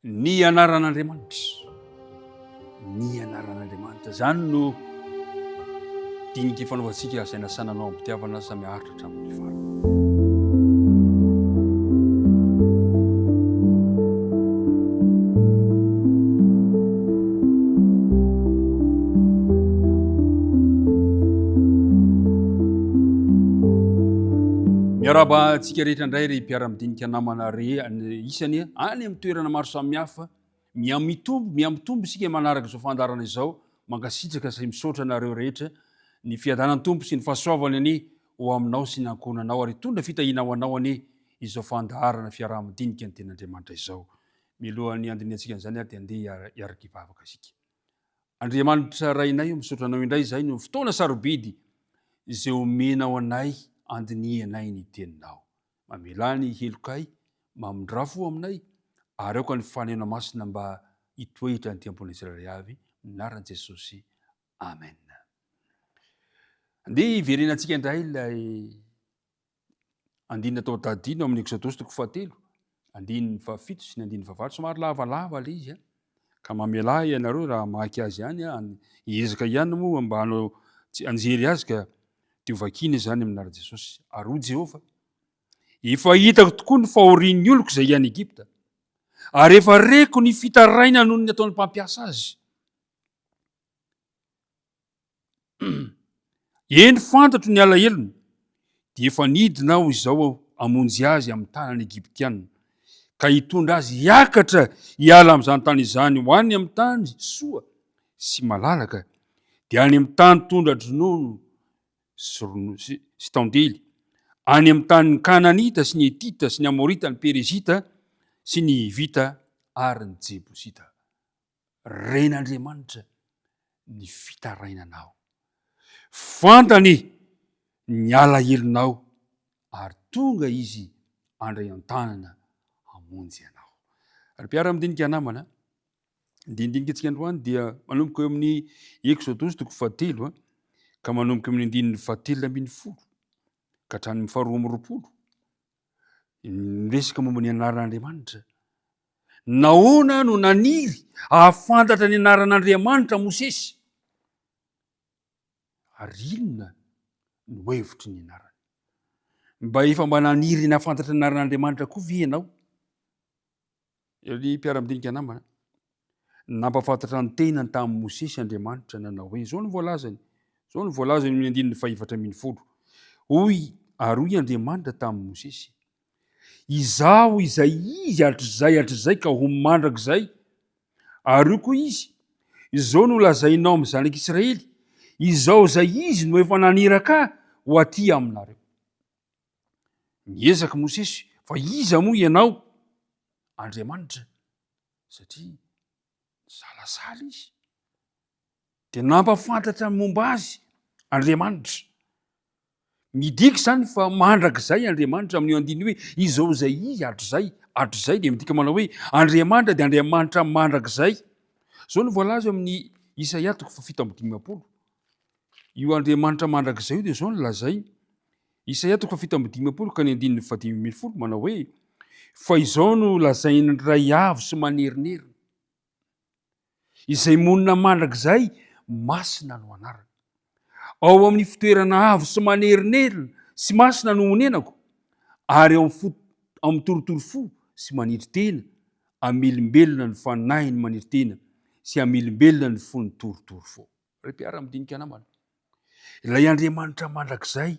Ny anaran'Andriamanitra. Ny anaran'Andriamanitra. Izany no dinika ifanaovantsika izay nasana anao am-pitiavana samy haharitra hatramin'ny farany. Miarahaba antsika rehetra indray ry mpiara-midinika namana re isany any amin'ny toerana maro samihafa. Mihamitombo, mihamitombo isika manaraka izao fandaharana izao. Mankasitraka sy misaotra anareo rehetra. Ny fiadanan'ny Tompo sy ny fahasoavany anie ho aminao sy ny ankohonanao ary hitondra fitahiana ho anao anie izao fandaharana fiaraha-midinika ny tenin'Andriamanitra izao. Mialohan'ny handinihantsika an'izany ary dia andeha hiaraka hivavaka isika. Andriamanitra Rainay o, misaotra Anao indray izahay noho ny fotoana sarobidy izay omenao anay andinihanay ny Teninao. Mamelà ny helokay, mamindrà fo aminay, ary aoka ny Fanahina Masina mba hitoetra ny tempolin'ny tsirairay avy, amin'ny anaran'i Jesosy. Amen. Andeha hiverenantsika indray ilay andininy atao tadino amin'ny Eksodosy toko fahatelo, andininy fahafito sy ny andininy fahavalo. Somary lavalava ilay izy, ka mamelà ianareo raha hamaky azy ihany, hiezaka ihany moa mba hanao anjery azy ka dia ho vakiana izany amin'ny anaran'i Jesosy. Ary hoy Jehovah, Efa hitako tokoa ny fahorian'ny oloko izay any Egypta, ary efa reko ny fitaraina noho ny ataon'ny mpampiasa azy. Eny, fantatro ny alahelony, dia efa nidina aho izao hamonjy azy amin'ny tanan'ny Egyptiana, ka hitondra azy hiakatra hiala amin'izany tany izany ho any amin'ny tany soa sy malalaka, dia any amin'ny tany tondra-dronono sy sy tantely, any amin'ny tanin'ny Kananita sy ny Hetita sy ny Amorita, ny Perezita sy ny Hivita ary ny Jebosita. Ren'Andriamanitra ny fitarainanao. Fantany ny alahelonao ary tonga Izy handray an-tanana hamonjy anao. Ry mpiara-midinika namana, ny dinidinika antsika androany dia manomboka eo amin'ny Eksodosy toko fahatelo ka manomboka amin'ny andininy fahatelo ambin'ny folo ka hatrany amin'ny faharoa amby roapolo. Miresaka momba ny anaran'Andriamanitra. Nahoana no naniry hahafantatra ny anaran'Andriamanitra Mosesy? Ary inona no hevitry ny anarany? Mba efa mba naniry ny hahafantatra ny anaran'Andriamanitra koa ve ianao? Ry mpiara-midinika namana, nampahafantatra ny tenany tamin'i Mosesy Andriamanitra nanao hoe, izao no voalazany, izao no voalazany amin'ny andininy fahefatra ambin'ny folo. Hoy, ary hoy Andriamanitra tamin'i Mosesy, Izaho izay Izy hatrizay hatrizay ka ho mandrakizay. Ary hoy koa Izy, Izao no lazainao amin'ny zanak'Israely, Izaho izay Izy no efa naniraka ahy ho aty aminareo. Niezaka Mosesy, fa iza moa ianao? Andriamanitra, satria nisalasala izy. Dia nampahafantatra ny momba azy Andriamanitra. Midika izany fa mandrakizay Andriamanitra amin'io andininy hoe izao izay izy hatrizay, hatrizay dia midika manao hoe Andriamanitra dia Andriamanitra mandrakizay. Izao no voalaza eo amin'ny Isaia toko faha-57. Io Andriamanitra mandrakizay io dia izao no lazainy. Isaia toko faha-57 ka ny andininy faha-15 manao hoe fa izao no lazain'ny Ray avo sy manerinerina. Izay monina mandrakizay, masina no anarany. Ao amin'ny fitoerana avo sy manerinerina sy masina no onenako, ary ao amin'ny fo, ao amin'ny torotoro fo sy manetry tena, hamelombelona ny fanahiny manetry tena sy hamelombelona ny fony torotoro fo. Ry mpiara-midinika namana, ilay Andriamanitra mandrakizay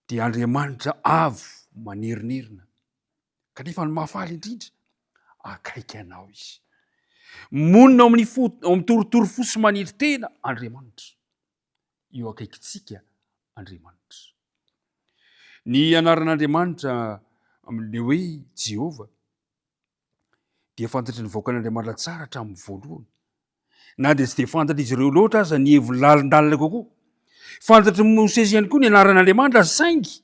dia Andriamanitra avo manerinerina, kanefa ny mahafaly indrindra, akaiky anao Izy. Monina ao amin'ny fo, ao amin'ny torotoro fo sy maniry tena Andriamanitra. Eo akaikintsika Andriamanitra. Ny anaran'Andriamanitra amin'ilay hoe Jehovah dia fantatry ny vahoakan'Andriamanitra tsara hatramin'ny voalohany. Na dia tsy dia fantatr'izy ireo loatra aza ny heviny lalindalina kokoa. Fantatr'i Mosesy ihany koa ny anaran'Andriamanitra saingy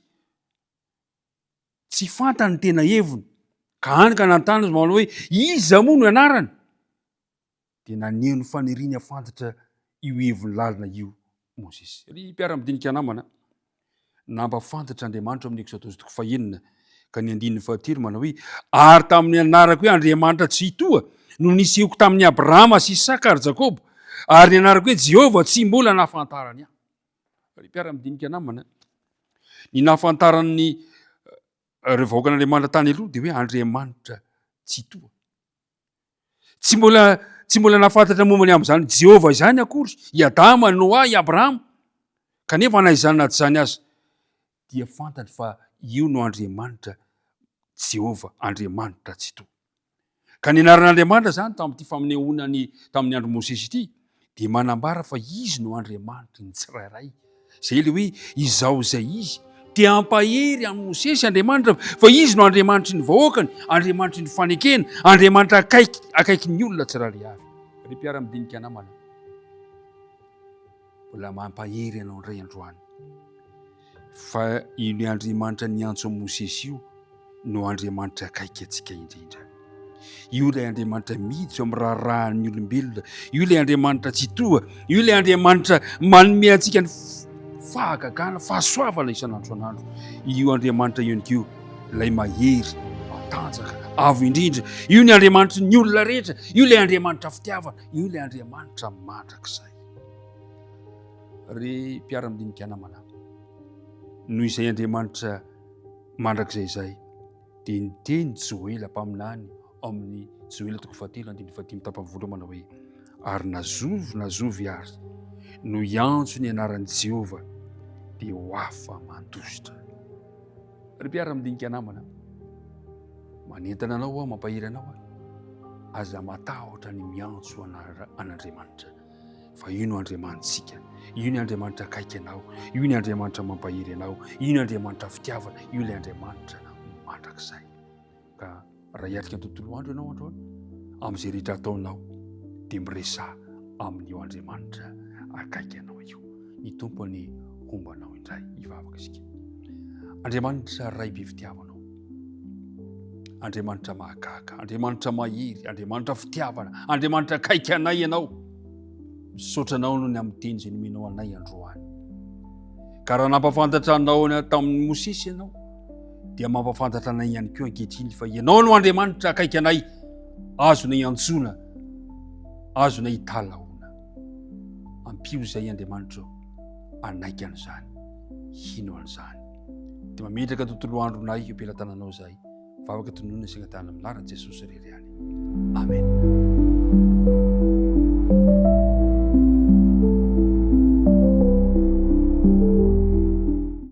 tsy fantany ny tena heviny. Ka hany ka nanontany izy manao hoe iza moa no anarany? Dia naneho ny faniriany hahafantatra io heviny lalina io Mosesy. Ry mpiara-midinika namana, nampahafantatra Andriamanitra amin'ny Eksodosy toko fahenina. Ka ny andininy fahatelo manao hoe, Ary tamin'ny anarako hoe Andriamanitra Tsitoha no nisehoko tamin'i Abrahama sy Isaka ary Jakoba, ary ny anarako hoe Jehovah tsy mbola nahafantarany ahy. Ry mpiara-midinika namana, ny nahafantaran'ny eh, ireo vahoakan'Andriamanitra tany aloha dia hoe Andriamanitra Tsitoha. Tsy mbola tsy mbola nahafantatra momba ny amin'izany Jehovah izany akory i Adama, Noa, i Abrahama. Kanefa na izany na tsy izany aza dia fantany fa io no Andriamanitra Jehovah, Andriamanitra Tsitoha. Ka ny anaran'Andriamanitra izany tamin'ity famonehoana ny tamin'ny andro Mosesy ity dia manambara fa izy no Andriamanitry ny tsirairay. Izay ilay hoe izaho izay izy. Te hampahery an'i Mosesy Andriamanitra fa izy no Andriamanitry ny vahoakany, Andriamanitry ny fanekena, Andriamanitra akaiky, akaiky ny olona tsirairay avy. Ry mpiara-midinika namana, mbola mampahery anao indray androany fa io Andriamanitra niantso an'i Mosesy io no Andriamanitra akaiky antsika indrindra. Io ilay Andriamanitra miditra amin'ny raharahan'ny olombelona, io ilay Andriamanitra Tsitoha, io ilay Andriamanitra manome antsika ny fahagagana, fahasoavana isan'andro isan'andro. Io Andriamanitra io ihany koa ilay mahery, matanjaka, avo indrindra. Io ny Andriamanitry ny olona rehetra, io ilay Andriamanitra fitiavana, io ilay Andriamanitra mandrakizay. Ry mpiara-midinika namana, noho izay Andriamanitra mandrakizay izay dia niteny Joela mpaminany ao amin'ny Joela toko fahatelo andininy fahadimy tapany voalohany manao hoe ary na zovy na zovy ary no hiantso ny anaran'i Jehovah dia ho afa-mandositra. Ry mpiara-midinika namana, manentana anao aho, mampahery anao aho, aza matahotra ny miantso an'Andriamanitra. Fa io no Andriamanitsika, io ny Andriamanitra akaiky anao, io ny Andriamanitra mampahery anao, io ny Andriamanitra fitiavana, io ilay Andriamanitra mandrakizay. Ka raha hiatrika ny tontolo andro ianao androany, amin'izay rehetra ataonao, dia miresaha amin'io Andriamanitra akaiky anao io. Ny Tompo anie homba anao indray. Hivavaka isika. Andriamanitra Ray be fitiavanao. Andriamanitra mahagaga, Andriamanitra mahery, Andriamanitra fitiavana, Andriamanitra akaiky anay ianao. Misaotra anao noho ny amin'ny teny izay nomenao anay androany. Ka raha nampafantatra anao tamin'ny Mosesy ianao, dia mampafantatra anay ihany koa ankehitriny fa ianao no Andriamanitra akaiky anay, azonay antsoina, azonay italahoana. Ampio izay Andriamanitra anaiky an'izany, hino an'izany. Dia mametraka tontolo andronay eo am-pelatananao izahay. Vavaka tononina sy angatahana amin'ny anaran'i Jesosy irery ihany. Amen.